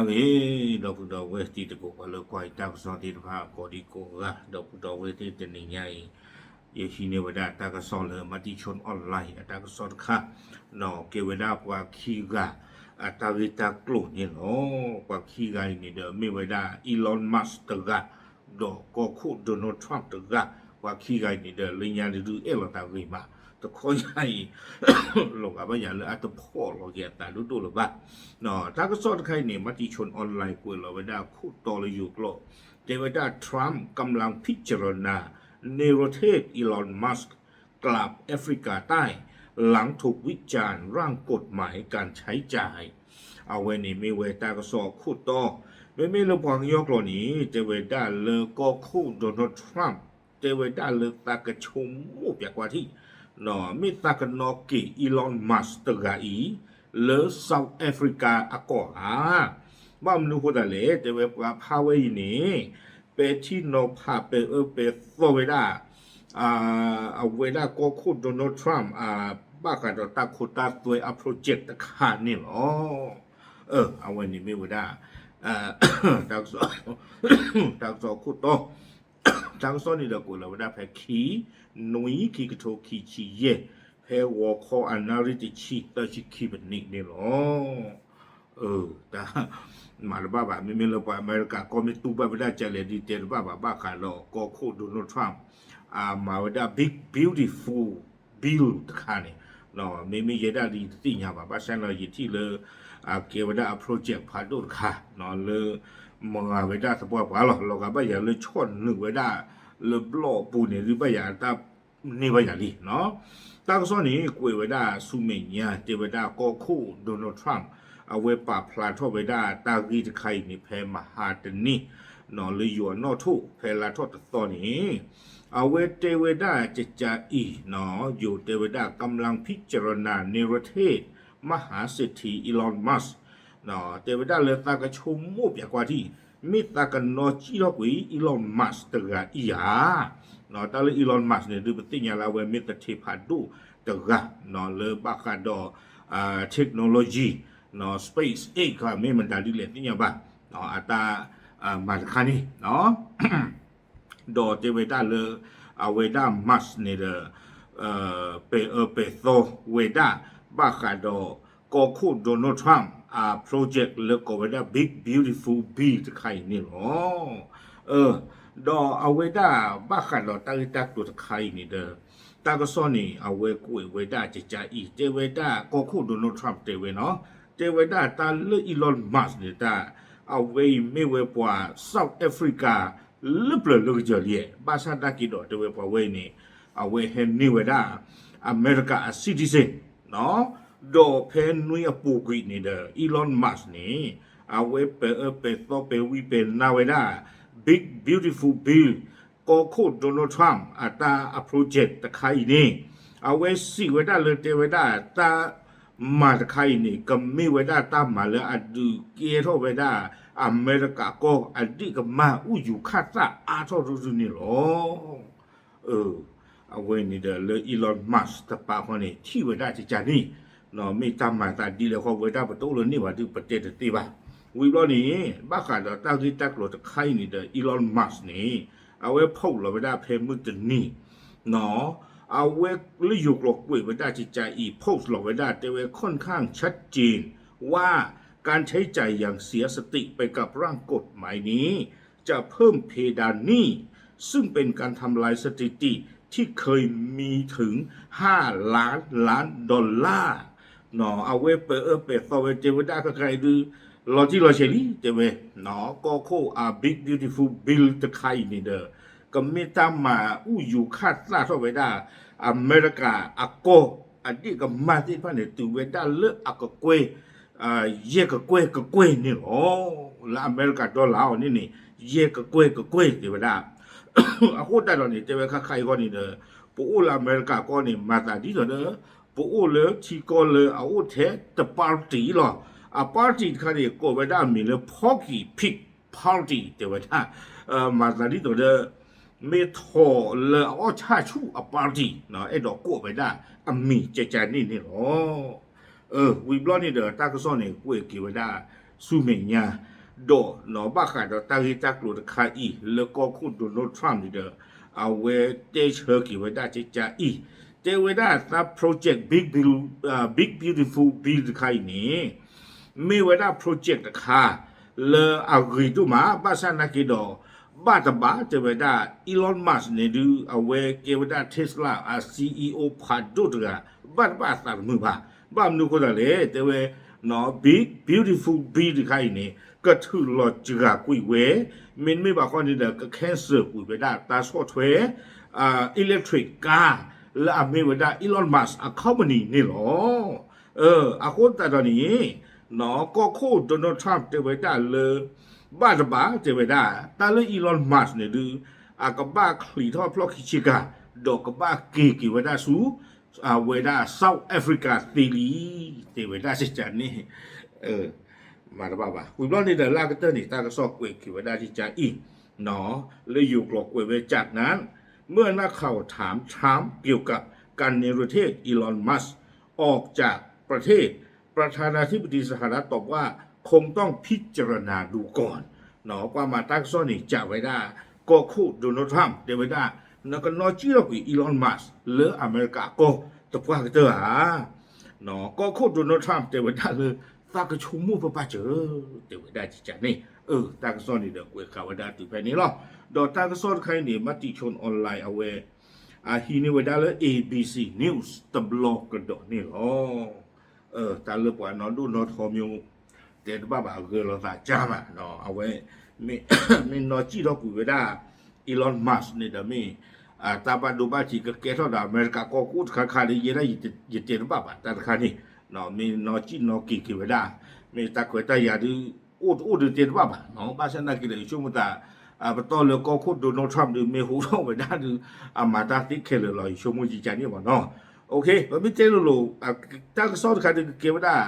အဂ့ၤ ဒီပုၢ်ဒီဝဲၢ်တံၤသကိး ပှၤလၢကွၢ်ယတၢ်ကစီၣ်သ့ၣ်တဖၣ် ကိးဒံကိးဂၤ ဒီပုၢ်ဒီဝဲၢ်သ့ၣ် တနံၤညါအံၤ ယဟံးန့ၢ်ဝဲဒၣ်တၢ်ကစီၣ်လၢ Matichon Online အတၢ်ကစီၣ်တခါ ဒီးကဲဝဲဒၣ်ပှၤခံဂၤ အတၢ်ဂ့ၢ်တၢ်ကျိၤန့ၣ်လီၤ. ပှၤခံဂၤအံၤန့ၣ်ဒီး မ့ၢ်ဝဲဒၣ် Elon Musk တဂၤ ဒီးကီၢ်ခိၣ် Donald Trump တဂၤ ပှၤခံဂၤအံၤန့ၣ်ဒီး လၢညါတဒုအဲၣ်လိာ်သးဂ့ၤမး တခီညါအံၤ လီၤဂာ်ဘၣ်ယၤလၢအတဖီၣ်လီၤက့ၤအသးဒိၣ်ဒိၣ်လၢၤဘၣ်. တၢ်ကစီၣ်တခါအံၤန့ၣ် Matichon Online ကွဲးလီၤဝဲဒၣ်ခိၣ်တီလၢယိၤကျိာ် တဲဝဲဒၣ် Trump กำลังพิจารณา แนวทาง Elon Musk กลับแอฟริกาใต้ หลังถูกวิจารณ์ร่างกฎหมายการใช้จ่าย အဝဲန့ၣ်မ့ၢ်ဝဲတၢ်ကစီၣ်အခိၣ်တီ, မ့မ့ၢ်လၢပှၤကညီကျိာ်န့ၣ် တဲဝဲဒၣ်လၢကီၢ်ခိၣ် Donald Trump တဲဝဲဒၣ်လၢသးကဆိကမိၣ်ပၠးကွၢ်ထံၣ် မ့ၢ်သးကနီၣ်က့ၤ Elon Musk တဂၤအံၤ လၢ South Africa အကီၢ်ဧါ. ဘၣ်မနုၤဃိသးလဲၣ် တဲဝဲပှၤဖးဝဲအံၤန့ၣ် ပဲာ်ထံနီၤဖးပဲာ်အၢပဲာ်သီဝဲဒၣ် အဝဲဒၣ်ကီၢ်ခိၣ် Donald Trump ဘၣ်ဃးဒီးတၢ်ခိတၢ်သွဲအ project တခါန့ၣ်လီၤ. အဝဲန့ၣ်မ့ၢ်ဝဲဒၣ် တၢ်ကစီၣ်ခိၣ်တီ, တၢ်ကစီၣ်န့ၣ်ဒီးကွဲးလီၤဝဲဒၣ်ဖဲခံ နွံ ခံကထိခံဆံယဲၢ် ဖဲဂီၤခီအနၣ်ရံၣ်တဆံ သၢဆံခံပနံးန့ၣ်လီၤ. မၤတဘၣ်ဘၣ် မ့မ့ၢ်လၢပှၤအမဲရကၤကီၢ်မ့ၢ်တူၢ်ဘၣ်ဝဲဒၣ်ကလဲၣ်ဒုးတဲတဘၣ်ဘၣ် ဘၣ်ဃးဒီးကီၢ်ခိၣ် Donald Trump အမၤဝဲဒၣ် big beautiful bill တခါန့ၣ် မ့မ့ၢ်ယဲဒၣ်ဒ်ယတသ့ၣ်ညါဘၣ် ဘၣ်ဆၣ်ဒီးယထံၣ်လၢ အကဲဝဲဒၣ်အ project ဖးဒိၣ်တခါ လၢ မၤဝဲဒၣ်သပှၢ်ပှၢ်လီၤ လီၤဂာ်ဘၣ်ယၤလၢဆီၣ်နုာ်ဝဲဒၣ် လၢဘျီၣ်အပူၤန့ၣ် ဒုးဘၣ်ယၤတၢ်န့ၢ်ဘၣ်ယၤလံ တၢ်ကစီၣ်န့ၣ် ကွဲးဝဲဒၣ်ဆူမဲာ်ညါ တဲဝဲဒၣ်ကီၢ်ခိၣ် Donald Trump အဝဲပာ်ဖျါထီၣ်ဝဲဒၣ်တၢ်ဂ့ၢ်တခါအံၤန့ၣ် ဖဲမဟါတနံၤ လၢယိၤအနီၣ်ထိၣ် ဖဲလါထီၣ်တသီန့ၣ် အဝဲတဲဝဲဒၣ်ကကအံၤ ယိၤတဲဝဲဒၣ် กำลังพิจารณา แนวทาง มหาเศรษฐี Elon Musk တဲဝဲဒၣ်လၢသးကဆိကမိၣ်ပၠးကွၢ်ထံၣ် မ့ၢ်သးကနီၣ်ကံၣ်ထီၣ်ကွံာ် Elon Musk တဂၤအံၤဧါ. တၢ်လၢ Elon Musk န့ၣ် ဒုးပသ့ၣ်ညါလၢအဝဲမ့ၢ်သထ့ဖးဒိၣ်တဂၤ လၢဘၣ်ဃးဒီး technology, SpaceX မ့ၢ်မတၤဒ်လဲၣ်သ့ၣ်ညါဘၣ် အတၢ်မၤတခါန့ၣ် ဒီးတဲဝဲဒၣ်လၢ အဝဲဒၣ် Musk န့ၣ်ဒီး ပဲာ်အၢပဲာ်သီဝဲဒၣ် ဘၣ်ဃးဒီး ကီၢ်ခိၣ် Donald Trump အ project လၢကိးဝဲဒၣ် Big Beautiful Bill တခါအံၤန့ၣ်လီၤ. ဒီးအဝဲဒၣ်ဘၣ်ဃးဒီးတၢ်ဂ့ၢ်တၢ်ကျိၤတခါအံၤန့ၣ်ဒီး တၢ်ကစီၣ်န့ၣ် အဝဲကွဲးဝဲဒၣ်ကကအံၤ တဲဝဲဒၣ်ကီၢ်ခိၣ် Donald Trump တဲဝဲနီၤ တဲဝဲဒၣ်တၢ်လၢ Elon Musk န့ၣ်တၢ် အဝဲအံၤမ့ၢ်ဝဲပှၤ South Africa လၢပျၢၤလၢကစၢၤလံ ဘၣ်ဆၣ်နာ်က့ဒီးတဲဝဲပှၤဝဲအံၤန့ၣ် အဝဲဟဲန့ၢ်ဝဲဒၣ် အမဲရကၤအ citizen ဒီးဖဲနွံအပူၤကွံာ်န့ၣ်ဒီး Elon Musk န့ၣ် အဝဲပဲာ်အၢပဲာ်သီပဲာ်ဝံပဲာ်နါဝဲဒၣ် Big Beautiful Bill ကီၢ်ခိၣ် Donald Trump အတၢ်အ project တခါအံၤန့ၣ် အဝဲစံးဝဲဒၣ်လၢတဲဝဲဒၣ်တၢ် မၤတခါအံၤန့ၣ် ကမ့ၢ်ဝဲဒၣ်တၢ်မၤလၢအဒုးကဲထီၣ်ဝဲဒၣ် အမဲရကၤကီၢ်အဒံၣ်ကမၢ်အူယူၤခၣ်သၣ်အါထီၣ်တဒုန့ၣ်လီၤ. အဝဲန့ၣ်ဒီးလၢ Elon Musk တပာ်ဃီန့ၣ် ထံၣ်ဝဲဒၣ်ကကန့ၣ် မ့ၢ်တၢ်မၤသးဒ်လဲၣ်ဃီ ဝဲဒၣ်ပတအိၣ်လၢန့ၣ်ဘၣ်ဒုး ပတဲတသ့ဘၣ်. ဝံၤဘျီန့ၣ် ဘၣ်ဃးဒီးတၢ်ဂ့ၢ်တၢ်ကျိၤတခါအံၤန့ၣ်ဒီး Elon Musk န့ၣ် အဝဲ post လီၤဝဲဒၣ်ဖဲမုၢ်တနံၤ အဝဲလၢယိၤကျိာ်ကွဲးဝဲဒၣ်ကကအံၤ post လီၤဝဲဒၣ် တဲဝဲ ค่อนข้างชัดเจนว่า การใช้จ่ายอย่างเสียสติไปกับร่างกฎหมายนี้ จะเพิ่มเพดานหนี้ ซึ่งเป็นการทำลายสถิติที่เคยมีถึง ห้าล้านล้านดอลลาร์ အဝဲပဲာ်အၢပဲာ်သီဝဲတဲဝဲဒၣ်ခဲခါအံၤဒုး လီၤတံၢ်လီၤဆဲးလံ တဲဝဲ ကီၢ်ခိၣ်အ Big Beautiful Bill တခါအံၤန့ၣ်ဒီး ကမ့ၢ်တၢ်မၤအူယူၤခၣ်သၣ်ထီၣ်ဝဲဒၣ် အမဲရကၤအကီၢ်အဒံၣ်ကမၢ်သ့ၣ်တဖၣ်န့ၣ် တုၤဝဲဒၣ်လၢအကကွဲၢ် ယဲၢ်ကကွဲၢ်ကကွဲၢ်န့ၣ်လီၤ. လၢအမဲရကၤ dollar အီၤန့ၣ်န့ၣ် ယဲၢ်ကကွဲၢ်ကကွဲၢ်တဲဝဲဒၣ် အဃိသတးဒီးန့ၣ် တဲဝဲခါခါအံၤဃီန့ၣ်ဒီး ပအိၣ်လၢအမဲရကၤကီၢ်န့ၣ် မၤသးဒ်သိးဒီး ပအိၣ်လၢထံကီၢ်လၢအအိၣ်ထဲတ party လီၤ. အ party တခါန့ၣ် ကိးဝဲဒၣ်အမံၤလၢ Porky Pig Party တဲဝဲဒၣ် မၤသးဒ်သိးဒီး မ့ၢ်ထီၣ်လၢအအီၣ်ဆၣ်ဆူၣ်အ party အဲၣ်ဒိးကိးဝဲဒၣ်အမံၤကကန့ၣ်န့ၣ်လီၤ. ဝံၤဘျီန့ၣ်ဒီး တၢ်ကစီၣ်န့ၣ် ကွဲးက့ၤဝဲဒၣ် ဆူမဲာ်ညါ, ဒီးနီၢ်ဘၣ်ဃးဒီးတၢ်ဂ့ၢ်တၢ်ကျိၤတခါအံၤ လၢကီၢ်ခိၣ် Donald Trump န့ၣ်ဒီး အဝဲတဲဆၢက့ၤဝဲဒၣ်ကကါအံၤ, တဲဝဲဒၣ်သး project big, big beautiful bill တခါအံၤန့ၣ် မ့ၢ်ဝဲဒၣ် project တခါ လၢအဂ့ၤဒိၣ်မး ဘၣ်ဆၣ်နာ်က့ဒီး ဘၣ်တဘၣ်တဲဝဲဒၣ် Elon Musk န့ၣ်ဒုး အဝဲကဲဝဲဒၣ် Tesla အ CEO ဖးဒိၣ်တဂၤ ဘၣ်တဘၣ်အသးတမုာ်ဘၣ်. ဘၣ်မနုၤအဃိသတးလဲၣ် တဲဝဲ big beautiful bill တခါအံၤန့ၣ် ကထုးလီၤစှၤကွံာ်ဝဲ, မ့တမ့ၢ်ဘၣ်ဃီန့ၣ်ဒီး က cancel ကွံာ်ဝဲဒၣ်တၢ်ဆီၣ်ထွဲ electric car လၢအမ့ၢ်ဝဲဒၣ် Elon Musk အ company န့ၣ်လီၤ. အဃိသတးဒီးန့ၣ် ကီၢ်ခိၣ် Donald Trump တဲဝဲဒၣ်လၢ ဘၣ်တဘၣ်တဲဝဲဒၣ် တၢ်လၢ Elon Musk န့ၣ်ဒုး အကဘၣ်ချံးထီၣ်ဖျီၣ်ခံဆ့ကၤ ဒီးကဘၣ်က့ၤက့ၤဝဲဒၣ်ဆူ အဝဲဒၣ် South Africa သ့လံ တဲဝဲဒၣ်စ့ၢ်ကီးန့ၣ် မၤတဘၣ်ဘၣ်. ဝံၤဘျီန့ၣ်ဒီးလၢအကတၢၢ်န့ၣ် တၢ်ကစီၣ်ကွဲးက့ၤဝဲဒၣ်စ့ၢ်ကီးအံၤ လၢယိၤကျိာ်ကွဲးဝဲ จากนั้น เมื่อนักข่าวถาม Trump เกี่ยวกับการเนรเทศ Elon Musk ออกจากประเทศ ประธานาธิบดีสหรัฐตอบว่า คงต้องพิจารณาดูก่อน ပှၤမၤတၢ်ကစီၣ်န့ၣ် ကးဝဲဒၣ် ကီၢ်ခိၣ် Donald Trump တဲဝဲဒၣ် နကနီၣ်စံၣ်ထီၣ်ကွံာ် Elon Musk လၢအမဲရကၤကီၢ်တပှၢ်ကတၢၢ်ဧါ. ကီၢ်ခိၣ် Donald Trump တဲဝဲဒၣ်လၢ သးကဆိကမိၣ်ပပၢ်စၢၤ တဲဝဲဒၣ်စ့ၢ်ကီးန့ၣ် တၢ်ကစီၣ်န့ၣ်ဒီးကွဲးဃာ်ဝဲဒၣ်တုၤဖဲန့ၣ်လီၤ. ဒီးတၢ်ကစီၣ်တခါအံၤန့ၣ် Matichon Online အဝဲ အဟံးန့ၢ်ဝဲဒၣ်လၢ A B C News တဘျီကဒီးန့ၣ်လီၤ. တၢ်လၢပှၤနီၢ်ဒိၣ်နီၢ်ထီမ့ၢ် တဲတဘၣ်ဘၣ် ဂဲၤလိာ်သးကၢ်မး အဝဲ မ့ၢ်နီၢ်စံၣ်ထီၣ်ကွံာ်ဝဲဒၣ် Elon Musk န့ၣ်ဒီးမ့ၢ် တၢ်ဘၣ်ဒိဘၣ်ထံးကကဲထီၣ်ဒီးအမဲရကၤကီၢ်ခိၣ်တခါခါဒီး ယဲဒၣ်ယတဲတဘၣ်ဘၣ်တၢ်တခါန့ၣ် မ့ၢ်နီၢ်စံၣ်နီၢ်က့ၤက့ၤဝဲဒၣ် မ့ၢ်တၢ်ခွဲးတၢ်ယာ်ဒုး အိၣ်တအိၣ်ဒုးတဲတဘၣ်ဘၣ် ဘၣ်ဆၣ်သနာ်က့ဒီး ယဆိကမိၣ်သး ပတီၢ်လၢကီၢ်ခိၣ် Donald Trump ဒုး မ့ၢ်ဟူးထီၣ်ဝဲဒၣ်ဒုး အမၤတၢ်သ့ခဲလၢာ်လီၤ ယဆိကမိၣ်ကကါန့ၣ်မ့ၢ်နီၤ. ပမ့ၢ်တဲလိၤလိၤ တၢ်ကစီၣ်တခါဒုးကကဲဝဲဒၣ်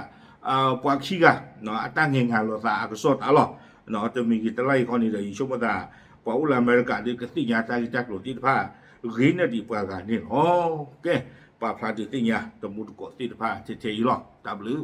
ပှၤခံဂၤ အတၢ်ငဲၤငၤလိာ်သးအကစီၣ်တၢ်လီၤ. တမံၤဂ့ၤတလါအံၤခီန့ၣ်ဒီး ယဆိကမိၣ်သး ပှၤအိၣ်လၢအမဲရကၤဒုးကသ့ၣ်ညါတၢ်ဂ့ၢ်တၢ်ကျိၤသ့ၣ်တဖၣ် ဂ့ၤန့ၢ်ဒံးပှၤဂၤန့ၣ်လီၤ. ကဲ ပာ်ဖျါဒုးသ့ၣ်ညါ တမူတကိးသ့ၣ်တဖၣ်ထဲထဲအံၤလီၤ. တၢ်ဘျုး